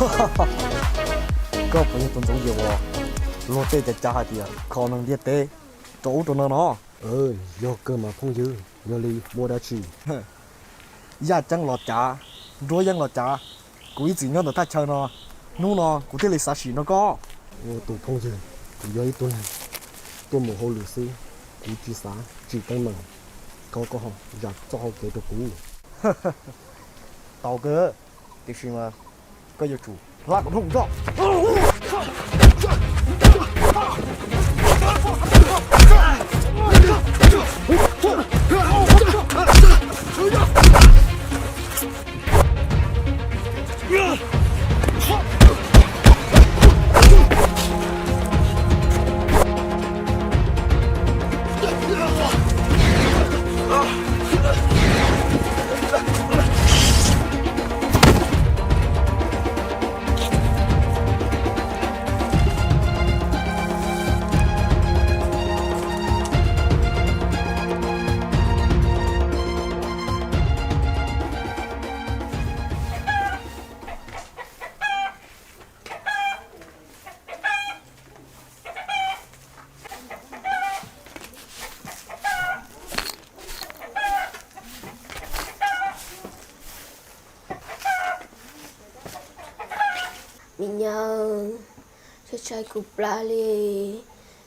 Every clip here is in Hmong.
Koj puas yog tus ntxoov Yawm uas luag tej cav cav hais tias kho neeg ntiaj teb rau ub rau no no? Yog kawg mas phooj ywg, yog li muaj dab tsi? Yaj ceeb los cav, nruab yeeb los cav, kuv ib txwm nyob ntawm thaj chaw no, hnub no kuv thiaj li xav sim nrog koj. Tus phooj ywg, kuv yog ib tug neeg tuaj mus hauj lwm xwb, kuv tsis xav tsim teeb meem, thov koj zam txoj hau kev rau kuv. Tau kawg, tiam sis mas koj yuav tsum hla kuv nrob. Me nyuam, tshaib tshaib kuv plab li,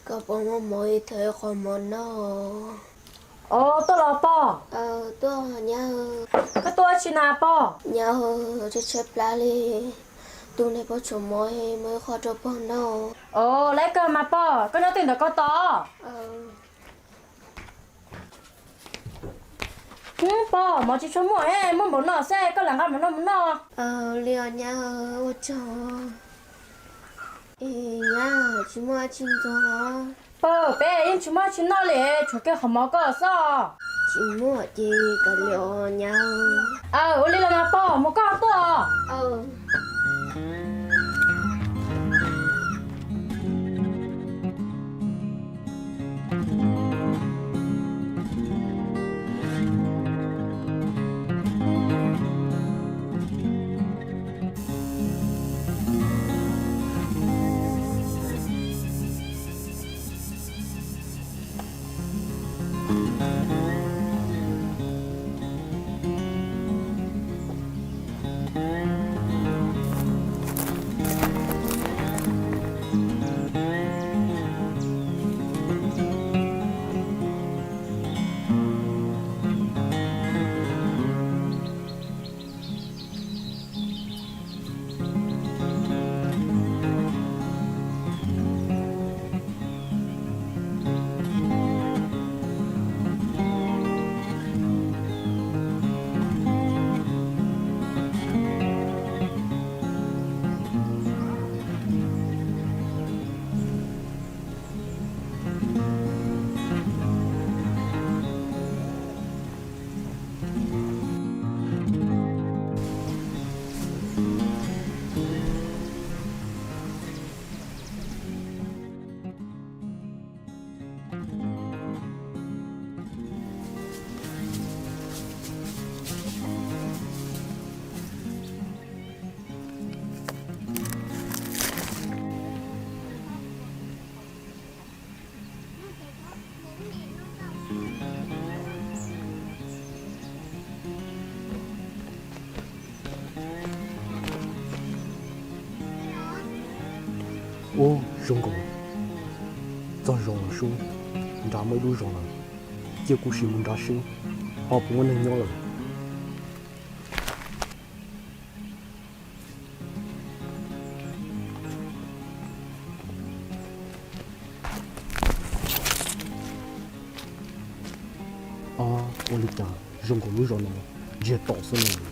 koj puas muaj mov ib thawv qhov mov noj? Os, tuaj los pog? Tuaj nyab. Koj tuaj ua tsi na pog? Nyab, tshaib tshaib plab li, tus niag pog tshuav mov muab ib qho rau pog noj. Os, lawv kawg mas pog, koj nyob twg ntawm koj tos. Pog, mov tsis tshua muaj, muab npaum no xwb, koj lam nqa mus noj mus noj. Li os nyab, ua tsaug. Nyab, tsis muaj dab tsi ntxuag los? Pog, peb yeej tsis muaj dab tsi noj li, tshuav kiag qhov mov koj xwb. Tsis muaj ces kav liam os nyab. Ua li los mas pog, mus koj tuaj. Ub, zoo nkaus txog zos lawm sub, nrad muaj ib lub zos lawm, cia kuv sim mus nrad seb ho puas muaj neeg nyob lawm. Ob, ua li cas zoo nkaus lub zos no ntsiag to xwb no.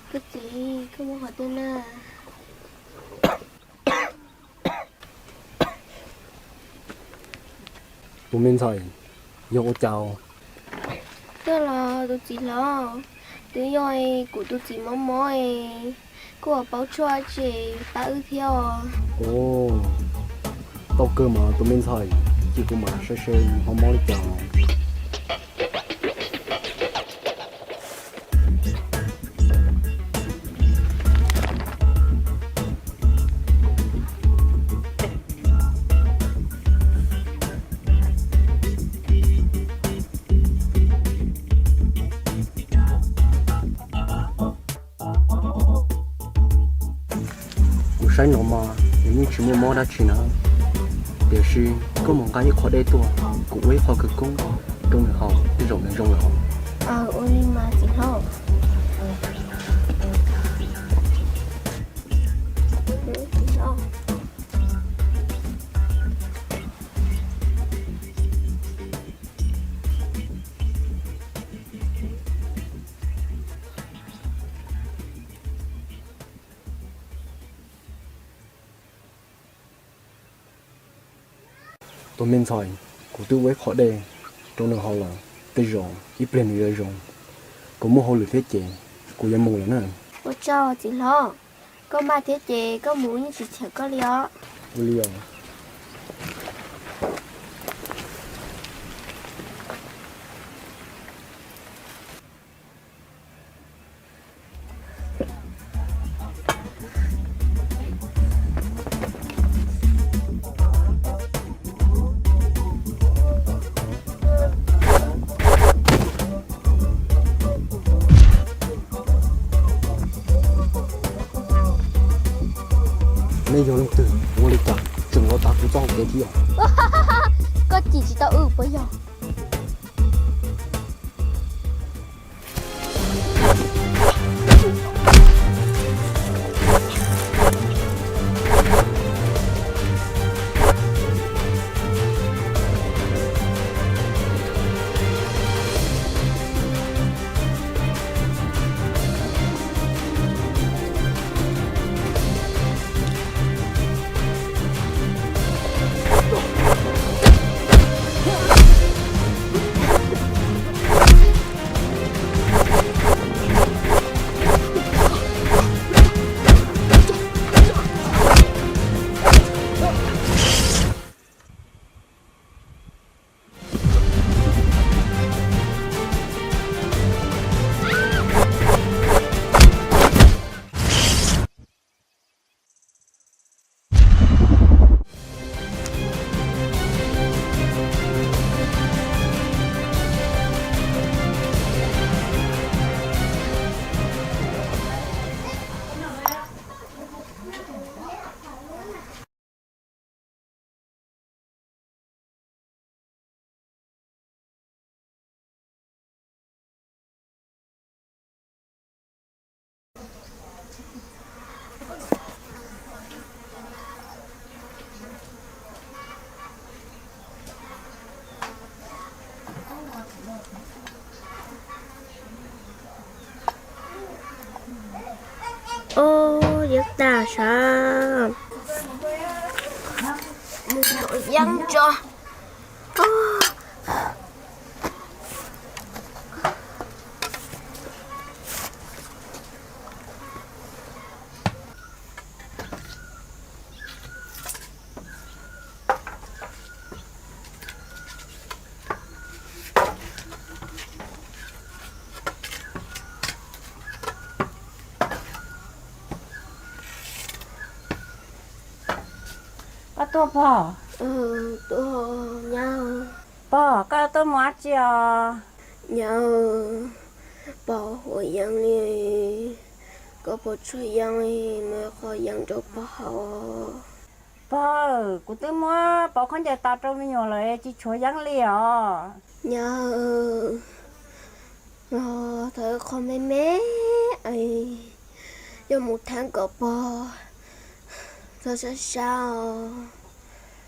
Koj txiv, koj muaj qhov twg na? Tus me ntxhais, yog ua cas? Koj los tus txiv hlob, twb yog kuv tus txiv mob mob es Koj paub tshuaj tsis pab wb thiab os. Ov, tau kawg mas tus me ntxhais, cia kuv mam saib seb ho mob li cas. Kuv saib no mas nws yeej tsis muaj mob dab tsi na. Tiam sis koj mus nqa ib qho dej tuaj, kuv ua ib qho khawv koob rau nws haus tej zaum nws zoo lawm. Ua li mas txiv hlob. Tus me ntxhais, kuv twb ua ib qho dej rau nws haus lawm, tej zaum ib pliag nws yuav zoo. Kuv muaj hauj lwm thiab ces kuv yuav mus lawm na. Ua tsaug txiv hlob, koj maj thiab ces koj mus yeej tsis chawm koj li os. Ua li os. Nej yog leej twg, ua li cas tseem los tav kuv txoj hau kev thiab? Koj cim tsis tau wb puas yog? Ub, yeeb tag sav, yeeb tso. Koj tuaj pog? Tuaj nyab. Pog, koj tuaj mus dab tsi os? Nyab, pog hua yeeb li, koj puas tshuav yeeb li, muab qho yeeb rau pog haus. Pog, kuv twb muab pauv khaub ncaws tas rau me nyuam lawm tsis tshuav yeeb li os. Nyab, thov qho me me, yuav mus thab kom pog txhob sab sab os.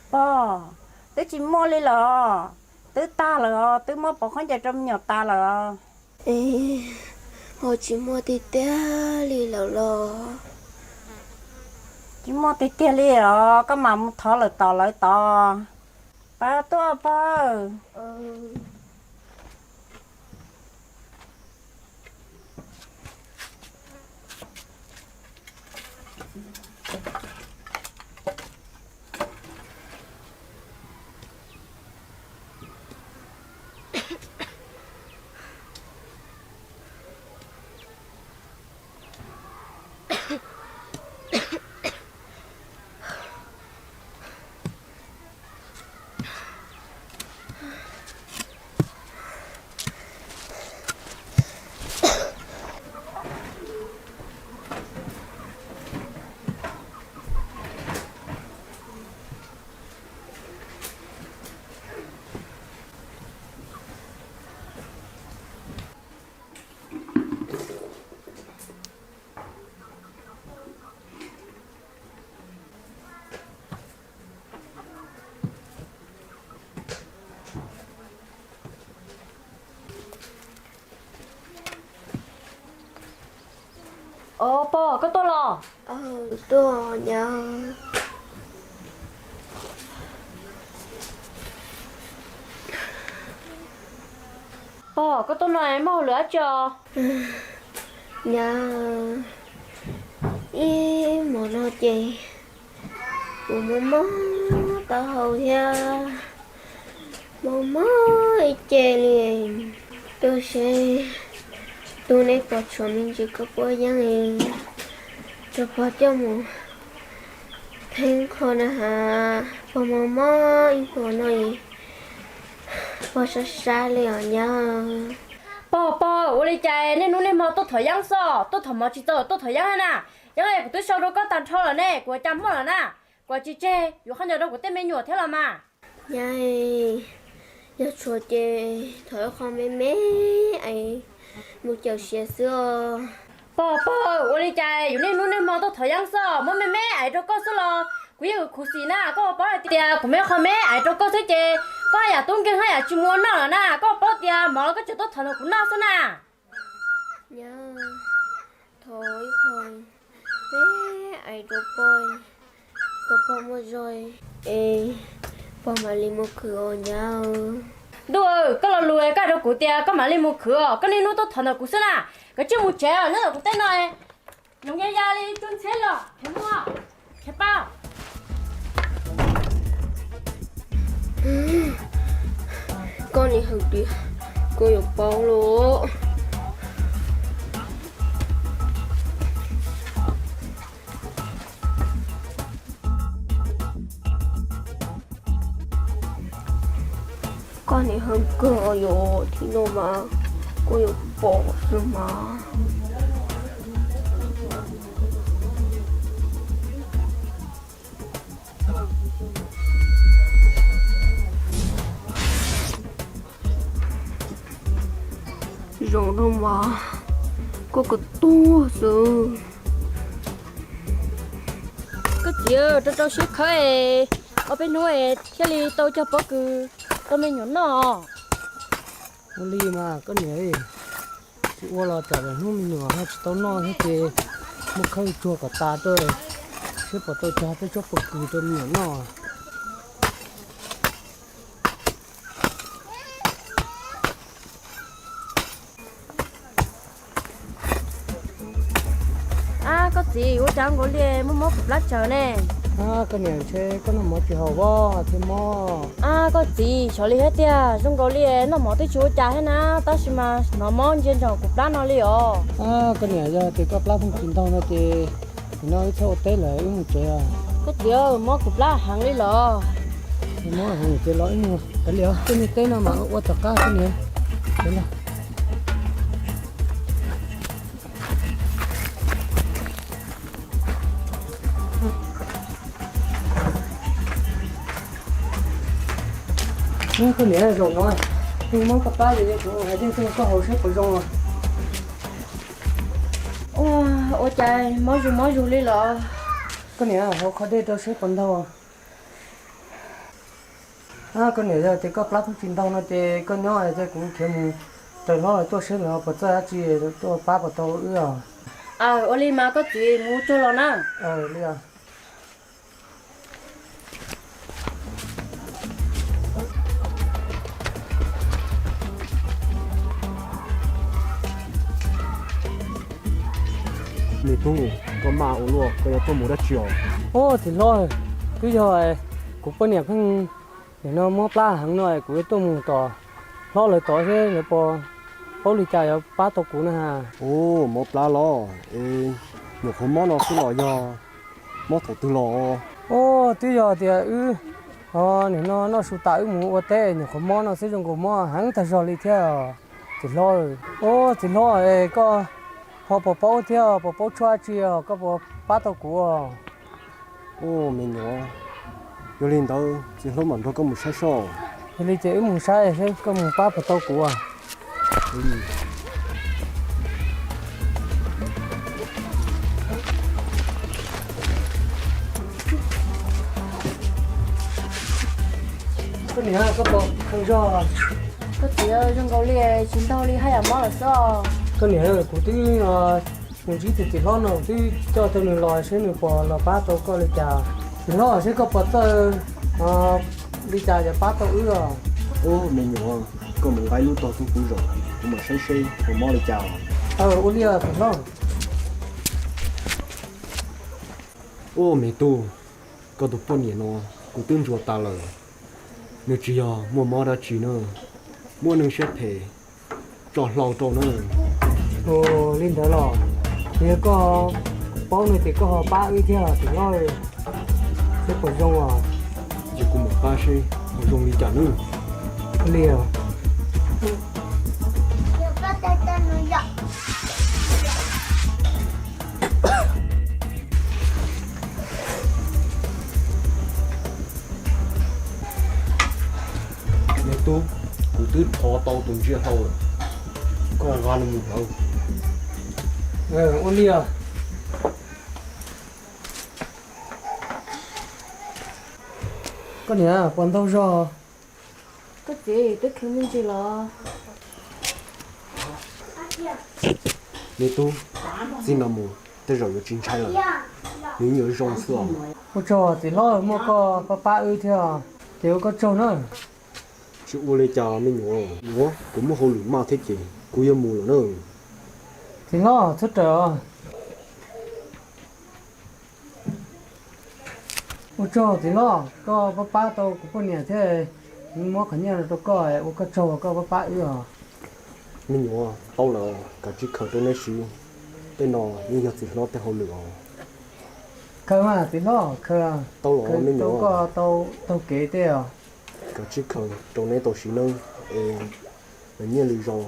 Pog, twb tsis muaj li lawm os, twb tag lawm os, twb muab pauv khaub ncaws rau me nyuam tas lawm os. Es ho tsis muaj tiag tiag li lawm los? Tsis muaj tiag tiag li os, koj mam mus thov lawm tom lawv tod. Pab tuaj pog. Os, pog, koj tuaj los? Tuaj, nyab. Pog, koj tuaj no muaj hauj lwm dab tsi os? Nyab, ib hmo no ces kuv mob mob taub hau thiab mob mob ib ce li. Tuaj seb, tuaj neb puas tshuav me ntsis koj puab yeeb, rau pog coj mus theeb qho na has. Pog mob mob ib hmo no, pog sab sab li os nyab. Pog, pog, ua li cas niaj hnub niaj hmo tuaj thov yeeb xwb, tuaj thov mov tsis txaus tuaj thov yeeb na? Yeeb kuv twb sau rau koj tag nrho lawm ne, kuv ua cas muaj lawm na? Kuv tsis tseg yuav qhov ncauj rau kuv tej me nyuam thiab los mas. Nyab, yog tshuav ces thov ib qho me me es mus cawm siav xwb os. Pog, pog, ua li cas yus niaj hnub niaj hmo tuaj thov yeeb xwb, muab me me es rau koj xwb los? Kuv yeej khuv xim na, koj puas paub hais tias kuv muab qho me es rau koj xwb ces koj haj yam tub nkeeg haj yam tsis mus ua noj lawm na, koj puas paub tias mov los koj tseem tuaj thov nrog kuv noj xwb na. Nyab, thov ib qho me es rau pog, kom pog muaj zog es pog mam li mus khwv os nyab. Ntuj, koj lo lus koj hais rau kuv tias koj mam li mus khwv os, koj niaj hnub tuaj thov ntawm kuv xwb na. Koj cia li mus tsev os, nyob ntawm kuv tej no. Nyob ya li tub ntxhiab los khiav mus, khiav pab. Koj niam hwm tias kuv yuav paub los. Koj niam hwm kawg os, yuav thib no mas kuj yuav pom xwb mas. Zoo rau mas kuj kawg tuag xwb. Koj txiv, rau rau siab khawb es ob peb hnub es thiaj li tau cog pob kws rau me nyuam noj. Ua li mas koj niam, tsis ua los tsam lwm hnub me nyuam ho tsis tau noj thiab ces muab khawb tsuag kom tas tuaj, seb puas tau cog tej tsob pob kws rau me nyuam noj. Ab, koj txiv, ua cas zoo nkaus li muaj mob kuv plab tsawv ne? Koj niam, ntshe koj noj mov tsis haum os thiaj mob. Ab, koj txiv, xyov li thiab tiag, zoo nkaus li noj mov twb tsis ua cas thiab na, tab sis mas hnov mob ntsia ntsoov kuv plab no li os. Koj niam, yog tias koj plab pheej tsis ntaug no ces nim no wb txhob ua teb lawm, wb mus tsev os. Koj txiv, mob kuv plab heev li los. Mob heev ces los wb mus tsev li os, tej niag teb no mas ua tom qab koj niam. Koj niam, zaum no kuv mob koj plab ces kuv hais dej rau koj haus seb puas zoo. Ua, ua cas mob zus mob zus li los? Koj niam, haus qhov dej rau seb puas ntaug. Koj niam, yog tias koj plab pheej tsis ntaug no ces koj nyob es kuv khiav mus raws hlob lawv tuaj seb lawv puas txawj dab tsi tuaj pab puas tau wb os. Ua li mas koj txiv, mus tsuag los na. Li os. Me tub, koj maj ua luaj, koj yuav tuaj mus dab tsi os? Ub, txiv hlob, twb yog kuv poj niam pheej nim no mob plab heev no, kuv yuav tuaj mus tom hlob lawv tod seb lawv puas paub li cas yuav pab tau kuv na. Ub, mob plab los es nyuam qhuav mob no xwb los yog mob thaum twg los? Ub, twb yog tias wb ho nim no noj su tas wb mus ua teb nyuam qhuav mob no xwb, zoo nkaus mob heev tag zog li thiab. Txiv hlob, ub, txiv hlob es koj ho puas paub thiab, puas paub tshuaj dab tsi os, koj puas pab tau kuv? Ub, me nyuam, yog li ntawd txiv hlob mam nrog koj mus saib seb. Yog li ces wb mus saib seb koj mus pab puas tau kuv. Koj niam, koj puas kheev zog? Koj txiv, zoo nkaus li tsis ntaug li, haj yam mob lawm xwb. Koj niam, kuv twb Mus ntsib tus txiv hlob no twb coj tau nws los seb nws puas los pab tau koj li cas. Txiv hlob, seb koj puas txawj li cas yuav pab tau wb os. Ub, me nyuam, koj mus nqa lub tog tuaj kuv zaum, kuv mam saib seb puas mob li cas. Ua li os txiv hlob. Ub, me tub, koj tus poj niam no kuv twb ntsuas tas lawm. Nws tsis yog muaj mob dab tsi na, muaj neeg siab phem tso hlau rau na. Ua li ntawd los, yog koj paub no ces koj ho pab wb thiab txiv hlob, seb puas zoo os. Ces kuv mam pab seb ho zoo li cas nawb. Ua li os. Me tub, kuv twb rho tau tus ntsia hlau lawm, koj nqa los mus lawm. Ua li os. Koj niam, puas ntau zog? Koj txiv, twb khaws me ntsis los. Me tub, txij no mus tej zaum yuav tsis ntshai lawm, nws yuav zoo xwb os. Ua tsaug txiv hlob, muaj koj pab pab wb thiab, ces ua koj tsaug na. Tsis ua li cas me nyuam, kuv muaj hauj lwm maj thiab ces kuv yuav mus lawm na. Txiv hlob, txhob rawm os. Ua tsaug txiv hlob, koj pab pab tau kuv poj niam thiab, muab qhov nyiaj no rau koj, ua koj tsaug koj pab pab wb os. Me nyuam, tau lawm, kav tsij khaws rau neb siv, tej no yeej yog txiv hlob tej hauj lwm os. Khaws mas txiv hlob, khaws. Tau lawm, koj tau kev tej os. Kav tsij khaws rau neb tau siv nawb, es nyiaj lwm zaus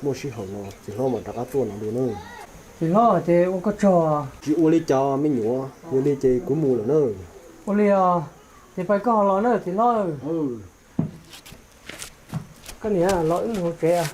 muaj sij hawm no txiv hlob mam rov qab tuaj no dua nawb. Txiv hlob, ces ua koj tsaug. Tsis ua li cas me nyuam, yog li ces kuv mus lawm nawb. Ua li os, ces pais koj ho los nawb txiv hlob. Koj niam, los wb mus hauv tsev.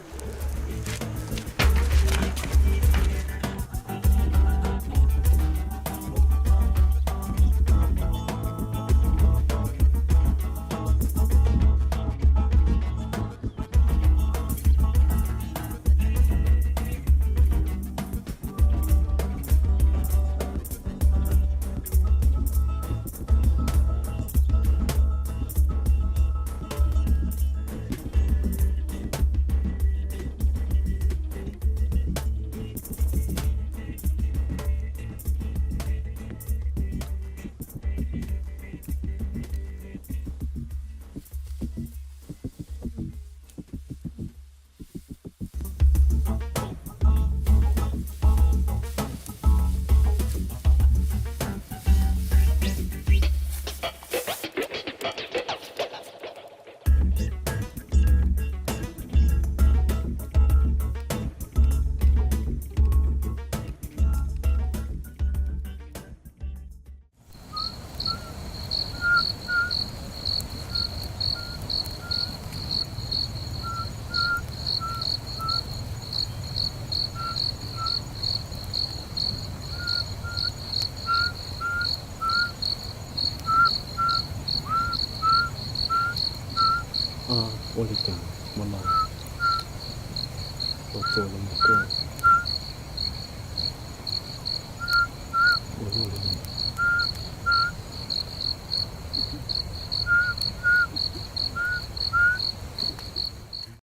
Ua li cas hmo no tau txog los mus koj?